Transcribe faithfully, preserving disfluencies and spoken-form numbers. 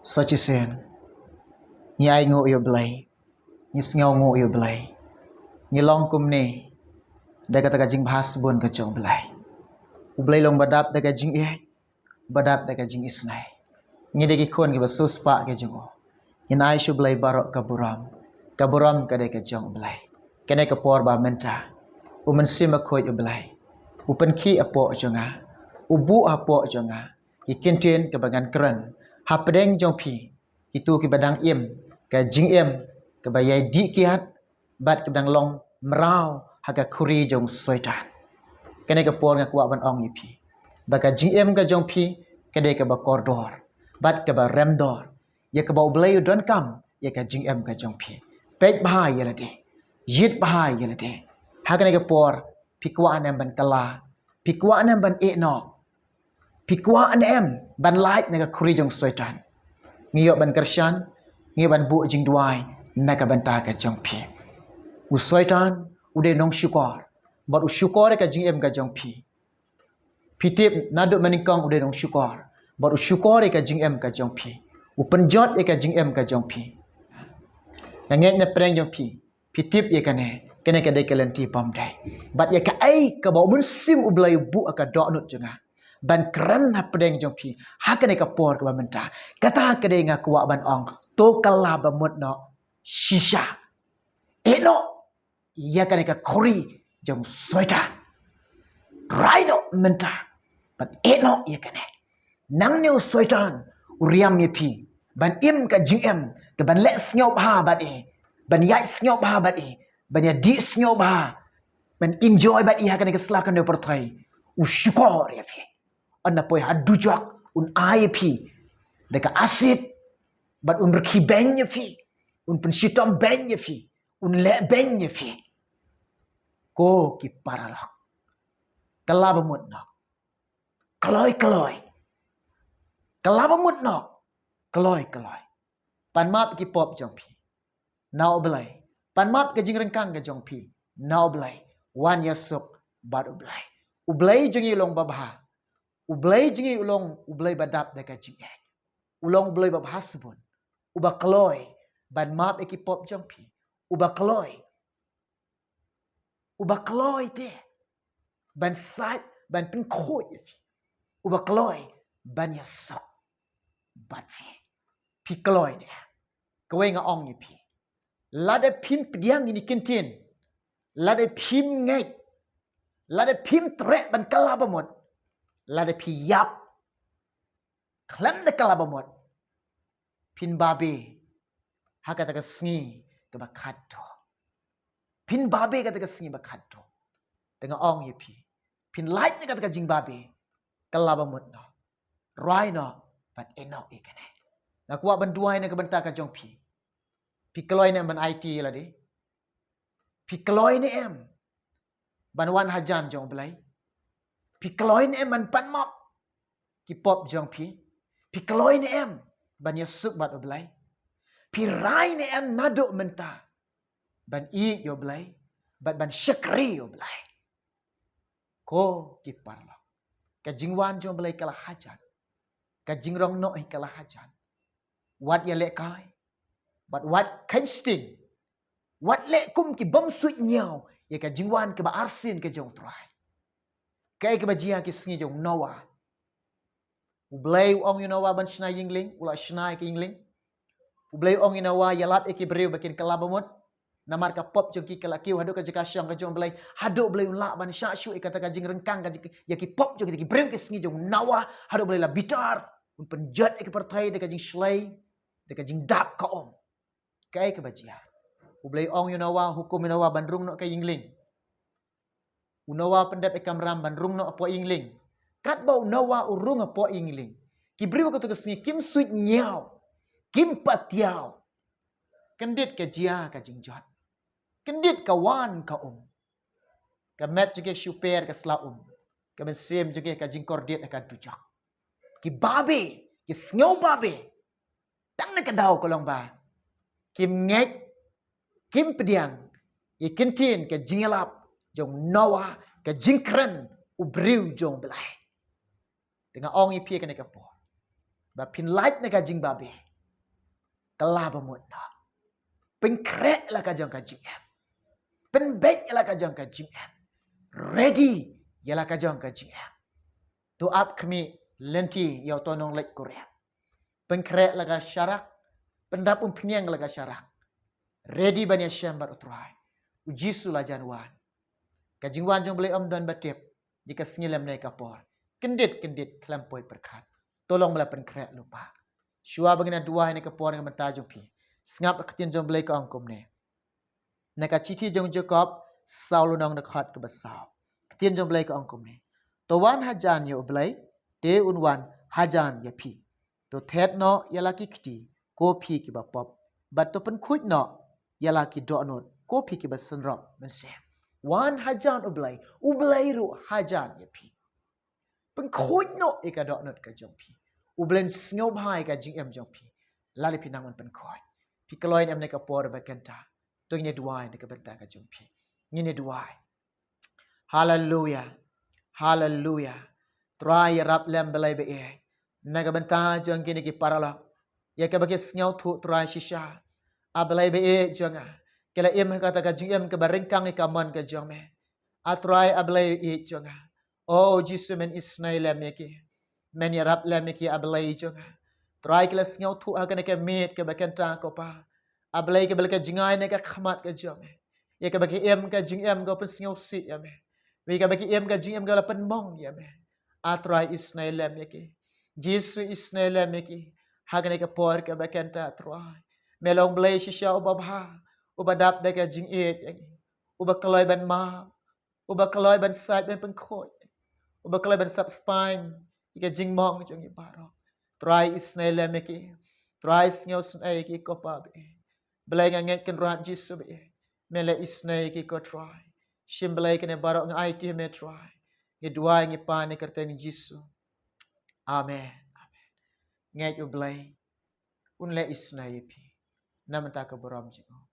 Sa shisien, ngi ai nguh ïa u Blei, ngi sngew nguh ïa u Blei, ngi long kumne da kata ka jingbha sbun ka jong u Blei. U Blei long ba dap da ka jingïeit, ba dap da ka jingisnei. Ngi dei ki khun kiba siewspah ka jong u. Ngin ai sha u Blei baroh ka burom. Ka burom ka dei ka jong u Blei. Kane ka por ba mynta, u Mynsiem Bakhuid u Blei u pynkhih hapoh jong nga, u buh hapoh jong nga ïa ki ktien kiba ngan kren hapdeng jong phi, kito kiba dang im ka jingim kaba ïai dih kiad bad kiba dang long mraw ha ka khuri jong u Soitan. Kane ka por nga kwah ban ong ïa phi ba ka jingim ka jong phi ka dei kaba kordor bad kaba remdor ïa kaba u Blei u donkam ïa ka jingim ka jong phi. Peit bha ïa lade, ïit bha ïa lade. Ha kane ka por phi kwah ne em ban kylla? Phi kwah ne em ban ïeh noh? Phi kwah ne em ban lait na ka khuri jong u Soitan? Ngi ïoh ban kyrshan, ngi ïoh ban buh jingduwai na ka bynta ka jong phi. U Soitan u dei nongshukor bad u shukor ïa ka jingim ka jong phi. Phi tip, naduh mynnyngkong u dei nongshukor bad u shukor ïa ka jingim ka jong phi. U pynjot ïa ka jingim ka jong phi. Nga ngeit na pdeng jong phi, phi tip ïa kane, kane ka dei ka lynti bymdei. Bad ïa kaei kaba u Mynsiem u Blei u buh ha ka dohnud jong nga ban kren hapdeng jong phi ha kane ka por kaba mynta, kata ka dei nga kwah ban ong, to kylla ba mut noh shisha. Ïeh noh ïa kane ka khuri jong u Soitan. Rai noh mynta bad ïeh noh ïa kane. Nangne u Soitan u riam ïa phi ban im ka jingim kaban leh sngewbha bad i, ban ïaid sngewbha bad i, ban ïadih sngewbha, ban enjoy bad i ha kane ka sla kane ka pyrthei. U shukor ïa phi. Ynda poi ha dujok un ai ïa phi da ka asid bad un rkhie beiñ ïa phi, un pynshitom beiñ ïa phi, un leh beiñ ïa phi. Ko ki paralok, kylla ba mut noh, kloi kloi. Kylla ba mut noh, kloi kloi. Pan map ki pop jong phi na u Blei. Pan map ka jingryngkang ka jong phi na u Blei. Wan ïasuk bad u Blei. U Blei jong ngi u long babha. U Blei jong ngi u long u Blei ba dap da ka jingïeit. U long u Blei babha sbun, uba kloi ban map ïa ki pop jong phi, uba kloi, uba kloi te ban sait, ban pynkhuid ïa phi, uba kloi ban ïasuk bad phi. Phi kloi ne? Kawei nga ong ïa phi, lada phim pdiang ïa kine ki ktien, lada phim ngeit, lada phim treh ban kylla ba mut, lada phi ïap khlem da kylla ba mut, phin babe ha kata ka sngi kaba khatduh. Phin babe kata ka sngi ba khatduh. Te nga ong ïa phi, phin lait na kata ka jingbabe, kylla ba mut noh, rai noh bad ïeh noh ïa kane. Nga kwah ban duwai na ka bynta ka jong phi. Phi kloi ne em ban aiti ïa lade? Phi kloi ne em ban wan hajan jong u Blei? Phi kloi ne em ban pan map ki pop jong phi? Phi kloi ne em ban ïasuk bad u Blei? Phi rai ne em naduh mynta ban ïeit ïa u Blei bad ban shakri ïa u Blei? Ko ki paralok, ka jingwan jong u Blei ka la hajan. Ka jingrong noh hi ka la hajan. Wat ïalehkai bad wat kheiñ sting. Wat leh kum ki bym suidñiew ïa ka jingwan kaba arsien ka jong u Trai. Kaei kaba jia ki sngi jong u Noah? U Blei u ong ïa u Noah ban shna ïing lieng, u la shna ïa ka ïing lieng. U Blei u ong ïa u Noah, ïalap ïa ki briew ba kin kylla ba mut. Namar ka pop jong ki ka la kiew haduh ka jaka shong ka jong u Blei. Haduh u Blei un lah ban shah shuh ïa kata ka jingryngkang ka jing, ïa ki pop jong ki briew ki sngi jong u Noah. Haduh u Blei la bitar, un pynjot ïa ka pyrthei da ka jingshlei, da ka jingdap ka um. Kaei kaba jia? U Blei u ong ïa u Noah, hukum ïa u Noah ban rung noh ka ïing lieng. U Noah u pyndep ïa ka kamram ban rung noh hapoh ïing lieng. Katba u Noah u rung hapoh ïing lieng, ki briew ha kato ka sngi kim suidñiew, kim patiaw. Kyndit ka jia ka jingjot. Kyndit ka wan ka um. Ka met jong ki ka shu per ka sla um. Ka mynsiem jong ki ka jingkordit ha ka dujok. Ki babe, ki sngew babe. Tang na ka daw ka long ba kim ngeit, kim pdiang ïa ki ktien ka jingïalap jong u Noah, ka jingkren u briew jong u Blei. Te nga ong ïa phi kane ka por, ba phin lait na ka jingbabe, Kylla ba mut noh. Pynkhreh la ka jong ka jingim. Pynbeit la ka jong ka jingim. Ready ïa la ka jong ka jingim. To ap khmih lynti ïa uto u nongleit kurim. Pynkhreh la ka sharak. Pyndap umphniang la ka sharak. Ready ban ïashem bad u Trai. U Jisu la jan wan. Ka jingwan jong u Blei ym don ba tip. Ïa ka sngi lymne ka por. Kyndit kyndit khlem poi pyrkhat. To long ba la pynkhreh lypa. Shuwa ba ngin ïa duwai ha kane ka por, na ka bynta jong phi, sngap ka ktien jong u Blei ka ong kumne. Na ka shithi jong u Jakob saw lynnong, na ka dkhot kaba saw, ka ktien jong u Blei ka ong kumne: To wan hajan ïa u Blei, te un wan hajan ïa phi. To thet noh ïa la ki kti, ko phi kiba pop, bad to pynkhuid noh ïa la ki dohnud, ko phi kiba synrop mynsiem. Wan hajan u Blei, u Blei ruh hajan ïa phi. Pynkhuid noh ïa ka dohnud ka jong phi. U Blei un sngewbha ïa ka jingim jong phi lada phi nang ban pynkhuid. Phi kloi ne em ha kane ka por ba kynta? To ngin ïa duwai na ka bynta ka jong phi. Ngin ïa duwai. Haleluya. Haleluya. Trai ïarap lem, Blei ba ïeit, na ka bynta jong kine ki paralok, ïa kaba ki sngewthuh, Trai, shisha. A Blei ba ïeit jong nga, ki la im ha kata ka jingim kaba ryngkang ïa ka mon ka jong me. A Trai, a Blei ba ïeit jong nga, o Jisu, men isynei lem ïa ki. Men ïarap lem ïa ki, a Blei jong nga. Trai, ki la sngewthuh ha kane ka miet kaba kynta, ko Pa. A Blei, kaba la ka jngai na ka khmat ka jong me, ïa kaba ki im ka jingim kaba pynsngewsih ïa me, ïa kaba ki im ka jingim kaba la pynmong ïa me. A Trai, isynei lem ïa ki. Jisu, isynei lem ïa ki ha kane ka por kaba kynta, Trai. Me long Blei shisha uba bha, uba dap da ka jingïeit ïa ngi, uba kloi ban map, uba kloi ban sait ban pynkhuid, uba kloi ban sap spaiñ ïa ka jingmong jong ngi baroh. Trai, isynei lem ïa ki. Trai, sngewsynei ïa ki, ko Pa ba ïeit. Blei, nga ngeit, Kynrad Jisu ba ïeit, men leh isynei ïa ki, ko Trai. Shim, Blei, kine baroh nga aiti ha me, Trai. Ngi duwai, ngi pan ha ka kyrteng Jisu. Amen. Amen. Ngeit, u Blei un leh isynei ïa phi na ka bynta ka burom jong u.